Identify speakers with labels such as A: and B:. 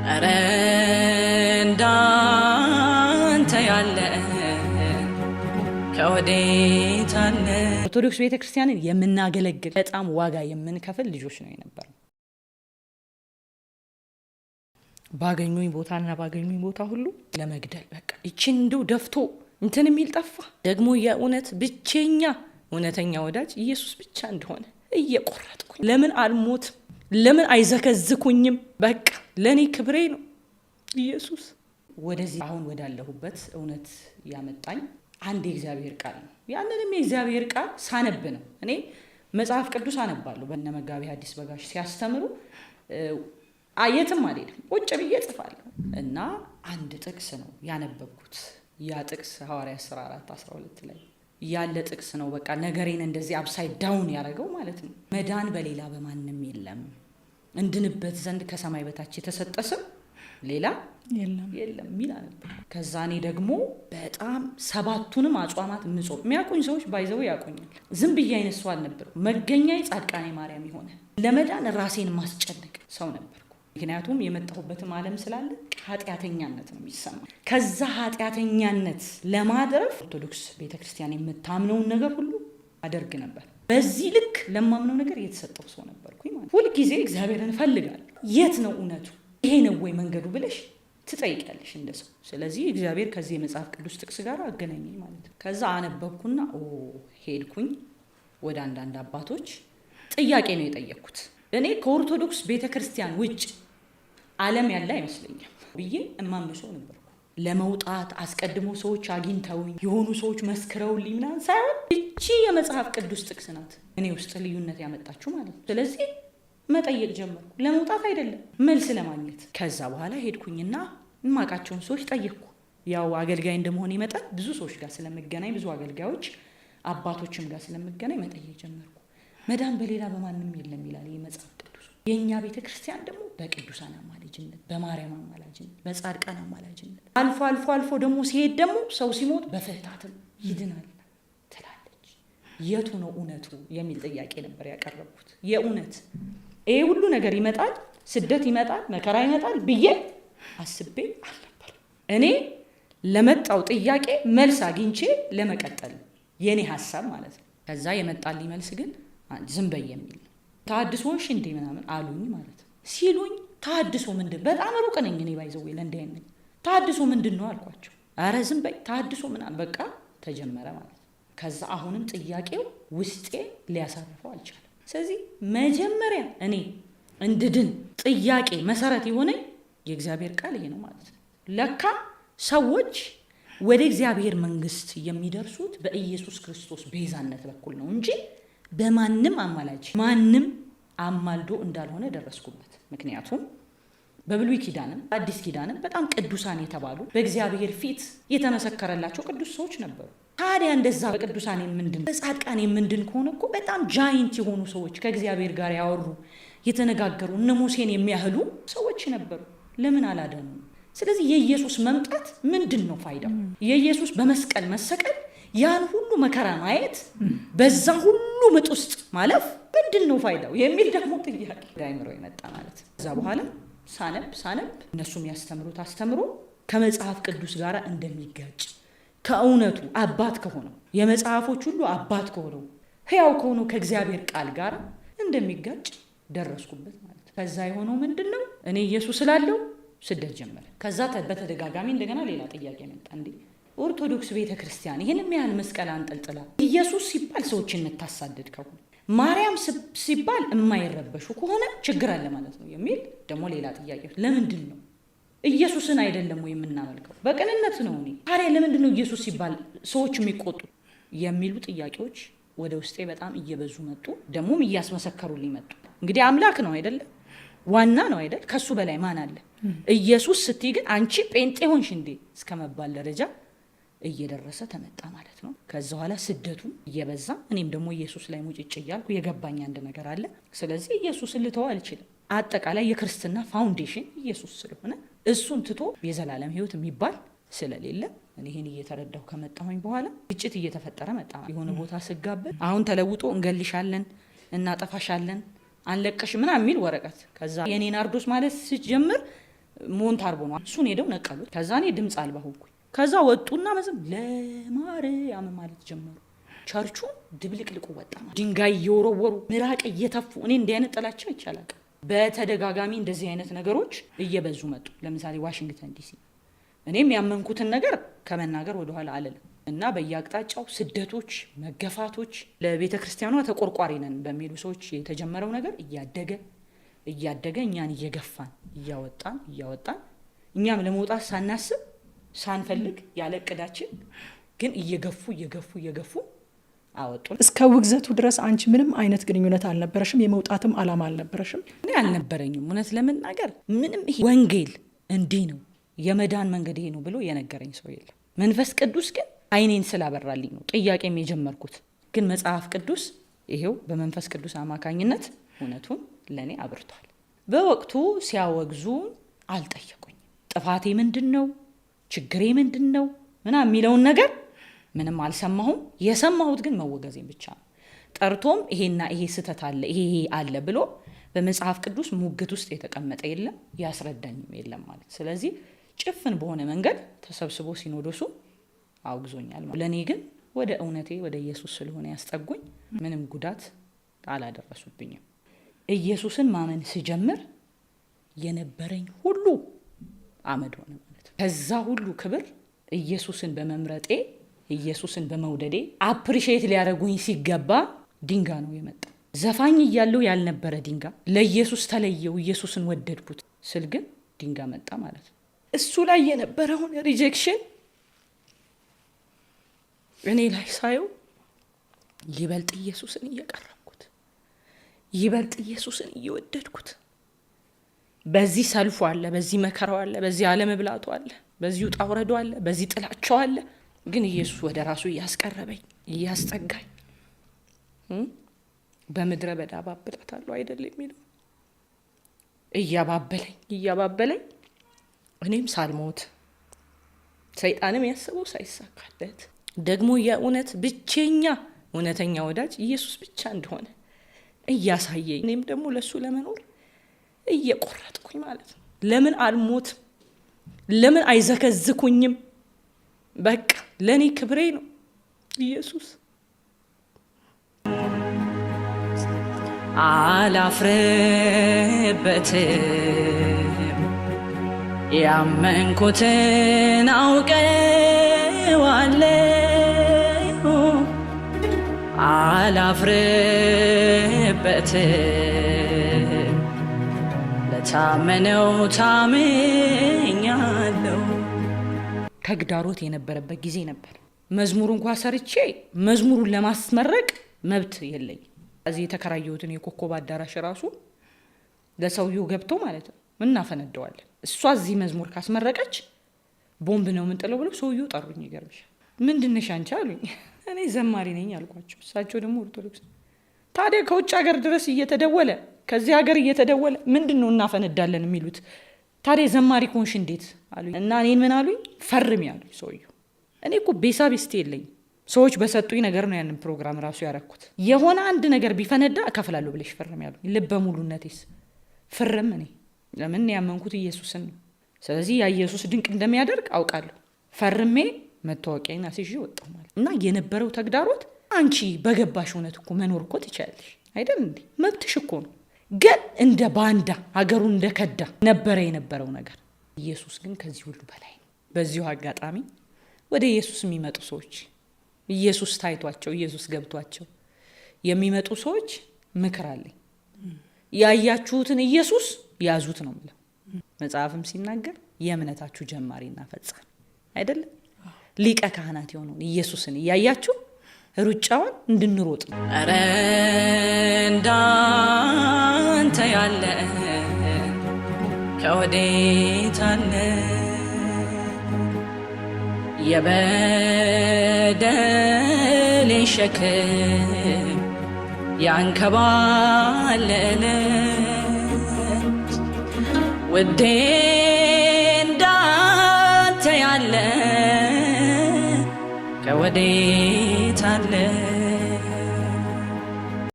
A: ኧረ እንዳንተ ያለ ከወዴት አለ? ኦርቶዶክስ ቤተክርስቲያንን የምናገለግል፣ በጣም ዋጋ የምንከፍል ልጆች ነው የነበረው። ባገኙኝ ቦታና ባገኙኝ ቦታ ሁሉ ለመግደል፣ በቃ ይችን እንደው ደፍቶ እንትን የሚል ጠፋ። ደግሞ የእውነት ብቸኛ እውነተኛ ወዳጅ ኢየሱስ ብቻ እንደሆነ እየቆረጥኩኝ፣ ለምን አልሞትም? ለምን አይዘከዝኩኝም? በቃ ለእኔ ክብሬ ነው ኢየሱስ። ወደዚህ አሁን ወዳለሁበት እውነት ያመጣኝ አንድ የእግዚአብሔር ቃል ነው። ያንንም የእግዚአብሔር ቃል ሳነብ ነው። እኔ መጽሐፍ ቅዱስ አነባለሁ። በነ መጋቢ ሐዲስ በጋሽ ሲያስተምሩ የትም አልሄድም፣ ቁጭ ብዬ እጽፋለሁ። እና አንድ ጥቅስ ነው ያነበብኩት። ያ ጥቅስ ሐዋርያት ሥራ 4:12 ላይ ያለ ጥቅስ ነው። በቃ ነገሬን እንደዚህ upside down ያደረገው ማለት ነው። መዳን በሌላ በማንም የለም፣ እንድንበት ዘንድ ከሰማይ በታች የተሰጠ ስም ሌላ
B: የለም።
A: የለም የሚል አነበብኩ። ከዛ እኔ ደግሞ በጣም ሰባቱንም አጽዋማት ምጾም፣ የሚያውቁኝ ሰዎች by the way ያውቁኛል። ዝም ብዬ አይነት ሰው አልነበርኩም። መገኛዬ ጻድቃኔ ማርያም የሆነ፣ ለመዳን ራሴን ማስጨነቅ ሰው ነበርኩ። ምክንያቱም የመጣሁበትም ዓለም ስላለ ኃጢአተኛነት ነው የሚሰማ። ከዛ ኃጢአተኛነት ለማድረፍ ኦርቶዶክስ ቤተክርስቲያን የምታምነውን ነገር ሁሉ አደርግ ነበር። በዚህ ልክ ለማምነው ነገር የተሰጠው ሰው ነበርኩኝ ማለት። ሁልጊዜ እግዚአብሔርን እፈልጋለሁ። የት ነው እውነቱ? ይሄ ነው ወይ መንገዱ ብለሽ ትጠይቂያለሽ እንደ ሰው። ስለዚህ እግዚአብሔር ከዚህ የመጽሐፍ ቅዱስ ጥቅስ ጋር አገናኘኝ ማለት ነው። ከዛ አነበብኩና ሄድኩኝ ወደ አንዳንድ አባቶች፣ ጥያቄ ነው የጠየቅኩት። እኔ ከኦርቶዶክስ ቤተ ክርስቲያን ውጭ ዓለም ያለ አይመስለኝም ብዬ እማምን ሰው ነበርኩ። ለመውጣት አስቀድሞ ሰዎች አግኝተውኝ፣ የሆኑ ሰዎች መስክረውልኝ ምናምን ሳይሆን እቺ የመጽሐፍ ቅዱስ ጥቅስ ናት እኔ ውስጥ ልዩነት ያመጣችው ማለት ነው። ስለዚህ መጠየቅ ጀመርኩ። ለመውጣት አይደለም፣ መልስ ለማግኘት። ከዛ በኋላ ሄድኩኝና የማውቃቸውን ሰዎች ጠየቅኩ። ያው አገልጋይ እንደመሆኔ መጠን ብዙ ሰዎች ጋር ስለምገናኝ፣ ብዙ አገልጋዮች አባቶችም ጋር ስለምገናኝ መጠየቅ ጀመርኩ። መዳን በሌላ በማንም የለም ይላል ይህ መጽሐፍ ቅዱስ። የእኛ ቤተ ክርስቲያን ደግሞ በቅዱሳን አማላጅነት፣ በማርያም አማላጅነት፣ በጻድቃን አማላጅነት፣ አልፎ አልፎ አልፎ ደግሞ ሲሄድ ደግሞ ሰው ሲሞት በፍህታትም ይድናል ትላለች። የቱ ነው እውነቱ የሚል ጥያቄ ነበር ያቀረብኩት። የእውነት ይሄ ሁሉ ነገር ይመጣል፣ ስደት ይመጣል፣ መከራ ይመጣል ብዬ አስቤ አልነበር። እኔ ለመጣው ጥያቄ መልስ አግኝቼ ለመቀጠል የኔ ሀሳብ ማለት ነው። ከዛ የመጣልኝ መልስ ግን ዝም በይ የሚል ነው። ተሐድሶሽ እንዴ ምናምን አሉኝ ማለት ነው። ሲሉኝ ተሐድሶ ምንድን፣ በጣም ሩቅ ነኝ እኔ by the way ለእንዲህ አይነት፣ ተሐድሶ ምንድን ነው አልኳቸው። ኧረ ዝም በይ፣ ተሐድሶ ምናምን፣ በቃ ተጀመረ ማለት ነው። ከዛ አሁንም ጥያቄው ውስጤ ሊያሳርፈው አልቻለም። ስለዚህ መጀመሪያ እኔ እንድድን ጥያቄ መሰረት የሆነኝ የእግዚአብሔር ቃል ይሄ ነው ማለት ነው። ለካ ሰዎች ወደ እግዚአብሔር መንግስት የሚደርሱት በኢየሱስ ክርስቶስ ቤዛነት በኩል ነው እንጂ በማንም አማላጅ፣ ማንም አማልዶ እንዳልሆነ ደረስኩበት። ምክንያቱም በብሉይ ኪዳንም አዲስ ኪዳንም በጣም ቅዱሳን የተባሉ፣ በእግዚአብሔር ፊት የተመሰከረላቸው ቅዱስ ሰዎች ነበሩ። ታዲያ እንደዛ በቅዱሳን የምንድን፣ በጻድቃን የምንድን ከሆነ እኮ በጣም giant የሆኑ ሰዎች፣ ከእግዚአብሔር ጋር ያወሩ፣ የተነጋገሩ፣ እነ ሙሴን የሚያህሉ ሰዎች ነበሩ። ለምን አላዳኑም? ስለዚህ የኢየሱስ መምጣት ምንድን ነው ፋይዳው? የኢየሱስ በመስቀል መሰቀል፣ ያን ሁሉ መከራ ማየት፣ በዛ ሁሉ ምጥ ውስጥ ማለፍ ምንድን ነው ፋይዳው የሚል ደግሞ ጥያቄ ወደ አይምሮ የመጣ ማለት ነው። ከዛ በኋላ ሳነብ ሳነብ እነሱ የሚያስተምሩት አስተምሮ ከመጽሐፍ ቅዱስ ጋር እንደሚጋጭ፣ ከእውነቱ አባት ከሆነው፣ የመጽሐፎች ሁሉ አባት ከሆነው፣ ሕያው ከሆነው ከእግዚአብሔር ቃል ጋር እንደሚጋጭ ደረስኩበት ማለት ነው። ከዛ የሆነው ምንድን ነው? እኔ ኢየሱስ ስላለው ስደት ጀመረ። ከዛ በተደጋጋሚ እንደገና ሌላ ጥያቄ መጣ። እንዴ፣ ኦርቶዶክስ ቤተ ክርስቲያን ይህን ያህል መስቀል አንጠልጥላ ኢየሱስ ሲባል ሰዎችን የምታሳድድ ከሆነ፣ ማርያም ሲባል የማይረበሹ ከሆነ ችግር አለ ማለት ነው የሚል ደግሞ ሌላ ጥያቄ። ለምንድን ነው፣ ኢየሱስን አይደለም ወይ የምናመልከው? በቅንነት ነው እኔ። ታዲያ ለምንድን ነው ኢየሱስ ሲባል ሰዎች የሚቆጡ የሚሉ ጥያቄዎች ወደ ውስጤ በጣም እየበዙ መጡ። ደግሞም እያስመሰከሩልኝ መጡ። እንግዲህ አምላክ ነው አይደለም? ዋና ነው አይደል? ከሱ በላይ ማን አለ? ኢየሱስ ስትይ ግን አንቺ ጴንጤ ሆንሽ እንዴ እስከ መባል ደረጃ እየደረሰ ተመጣ ማለት ነው። ከዛ በኋላ ስደቱ እየበዛ እኔም ደግሞ ኢየሱስ ላይ ሙጭጭ እያልኩ የገባኝ አንድ ነገር አለ። ስለዚህ ኢየሱስን ልተው አልችልም። አጠቃላይ የክርስትና foundation ኢየሱስ ስለሆነ እሱን ትቶ የዘላለም ሕይወት የሚባል ስለሌለ እኔ ይህን እየተረዳሁ ከመጣሁኝ በኋላ ግጭት እየተፈጠረ መጣ። የሆነ ቦታ ስጋበዝ አሁን ተለውጦ እንገልሻለን፣ እናጠፋሻለን፣ አንለቀሽ ምናምን የሚል ወረቀት፣ ከዛ የኔ ናርዶስ ማለት ስጀምር ሞንታርቦ ነው፣ እሱን ሄደው ነቀሉት። ከዛ እኔ ድምፅ አልባ ሆንኩኝ። ከዛ ወጡና መዝም ለማርያም ማለት ጀመሩ። ቸርቹ ድብልቅልቁ ወጣ። ድንጋይ እየወረወሩ፣ ምራቅ እየተፉ፣ እኔ እንዲህ አይነት ጥላቻ አይቻላል። በተደጋጋሚ እንደዚህ አይነት ነገሮች እየበዙ መጡ። ለምሳሌ ዋሽንግተን ዲሲ እኔም ያመንኩትን ነገር ከመናገር ወደኋላ አልልም እና በየአቅጣጫው ስደቶች፣ መገፋቶች፣ ለቤተ ክርስቲያኗ ተቆርቋሪ ነን በሚሉ ሰዎች የተጀመረው ነገር እያደገ እያደገ እኛን እየገፋን እያወጣን እያወጣን፣ እኛም ለመውጣት ሳናስብ ሳንፈልግ ያለ እቅዳችን ግን እየገፉ እየገፉ እየገፉ አወጡ።
B: እስከ ውግዘቱ ድረስ አንቺ ምንም አይነት ግንኙነት አልነበረሽም? የመውጣትም አላማ አልነበረሽም?
A: እኔ አልነበረኝም። እውነት ለመናገር ምንም፣ ይሄ ወንጌል እንዲህ ነው፣ የመዳን መንገድ ይሄ ነው ብሎ የነገረኝ ሰው የለም። መንፈስ ቅዱስ ግን አይኔን ስላበራልኝ ነው ጥያቄም የጀመርኩት። ግን መጽሐፍ ቅዱስ ይሄው በመንፈስ ቅዱስ አማካኝነት እውነቱን ለእኔ አብርቷል። በወቅቱ ሲያወግዙን አልጠየቁኝም። ጥፋቴ ምንድን ነው፣ ችግሬ ምንድን ነው ምናምን የሚለውን ነገር ምንም አልሰማሁም። የሰማሁት ግን መወገዜን ብቻ ነው። ጠርቶም ይሄና ይሄ ስህተት አለ፣ ይሄ ይሄ አለ ብሎ በመጽሐፍ ቅዱስ ሙግት ውስጥ የተቀመጠ የለም፣ ያስረዳኝም የለም ማለት። ስለዚህ ጭፍን በሆነ መንገድ ተሰብስቦ ሲኖዶሱ አውግዞኛል። ለእኔ ግን ወደ እውነቴ ወደ ኢየሱስ ስለሆነ ያስጠጉኝ ምንም ጉዳት አላደረሱብኝም። ኢየሱስን ማመን ስጀምር የነበረኝ ሁሉ አመድ ሆነ ማለት ነው። ከዛ ሁሉ ክብር ኢየሱስን በመምረጤ፣ ኢየሱስን በመውደዴ appreciate ሊያደርጉኝ ሲገባ ድንጋይ ነው የመጣው። ዘፋኝ እያለው ያልነበረ ድንጋይ፣ ለኢየሱስ ተለየው፣ ኢየሱስን ወደድኩት ስል ግን ድንጋይ መጣ ማለት ነው። እሱ ላይ የነበረውን rejection እኔ ላይ ሳየው ይበልጥ ኢየሱስን እየቀረብኩት፣ ይበልጥ ኢየሱስን እየወደድኩት፣ በዚህ ሰልፉ አለ፣ በዚህ መከራው አለ፣ በዚህ አለመብላቱ አለ፣ በዚህ ውጣ ውረዱ አለ፣ በዚህ ጥላቸው አለ። ግን ኢየሱስ ወደ ራሱ እያስቀረበኝ፣ እያስጠጋኝ፣ በምድረ በዳ አባብላታለሁ አይደል የሚለው፣ እያባበለኝ እያባበለኝ እኔም ሳልሞት፣ ሰይጣንም ያሰበው ሳይሳካለት፣ ደግሞ የእውነት ብቸኛ እውነተኛ ወዳጅ ኢየሱስ ብቻ እንደሆነ እያሳየኝ፣ እኔም ደግሞ ለእሱ ለመኖር እየቆረጥኩኝ ማለት ነው። ለምን አልሞትም? ለምን አይዘከዝኩኝም? በቃ ለእኔ ክብሬ ነው ኢየሱስ። አላፍርበትም፣ ያመንኩትን አውቀዋለሁ። አላፍርበትም፣ ለታመነው ታምኛለሁ። ተግዳሮት የነበረበት ጊዜ ነበር። መዝሙር እንኳ ሰርቼ መዝሙሩን ለማስመረቅ መብት የለኝም። እዚህ የተከራየሁትን የኮከብ አዳራሽ ራሱ ለሰውየው ገብቶ ማለት ነው እናፈነደዋለን። እሷ እዚህ መዝሙር ካስመረቀች ቦምብ ነው የምንጥለው ብለው ሰውየው ጠሩኝ። ይገርምሻል። ምንድነሽ አንቺ አሉኝ። እኔ ዘማሪ ነኝ አልኳቸው። እሳቸው ደግሞ ኦርቶዶክስ። ታዲያ ከውጭ ሀገር ድረስ እየተደወለ፣ ከዚህ ሀገር እየተደወለ ምንድን ነው እናፈነዳለን የሚሉት? ታዲያ ዘማሪ ከሆንሽ እንዴት አሉኝ። እና እኔን ምን አሉኝ? ፈርሚ አሉኝ ሰውየው። እኔ እኮ ቤሳ ቤስቴ የለኝም። ሰዎች በሰጡኝ ነገር ነው ያንን ፕሮግራም ራሱ ያረኩት። የሆነ አንድ ነገር ቢፈነዳ እከፍላለሁ ብለሽ ፈርም ያሉኝ። ልበ ሙሉነቴስ ፍርም። እኔ ለምን ያመንኩት ኢየሱስን ነው። ስለዚህ ያ ኢየሱስ ድንቅ እንደሚያደርግ አውቃለሁ። ፈርሜ መታወቂያዬን አስይዤ ወጣሁ ማለት። እና የነበረው ተግዳሮት አንቺ በገባሽ እውነት እኮ መኖር እኮ ትችያለሽ አይደል እንዴ? መብትሽ እኮ ነው። ግን እንደ ባንዳ፣ ሀገሩን እንደ ከዳ ነበረ የነበረው ነገር። ኢየሱስ ግን ከዚህ ሁሉ በላይ ነው። በዚሁ አጋጣሚ ወደ ኢየሱስ የሚመጡ ሰዎች፣ ኢየሱስ ታይቷቸው፣ ኢየሱስ ገብቷቸው የሚመጡ ሰዎች ምክር አለኝ። ያያችሁትን ኢየሱስ ያዙት ነው የምለው። መጽሐፍም ሲናገር የእምነታችሁ ጀማሪና ፈጻሚ አይደለም፣ ሊቀ ካህናት የሆነውን ኢየሱስን እያያችሁ ሩጫውን እንድንሮጥ ነው። ኧረ እንዳንተ ያለ ከወዴት አለ? የበደሌን ሸክም ያንከባለለ ውዴ፣ እንዳንተ ያለ ከወዴት አለ?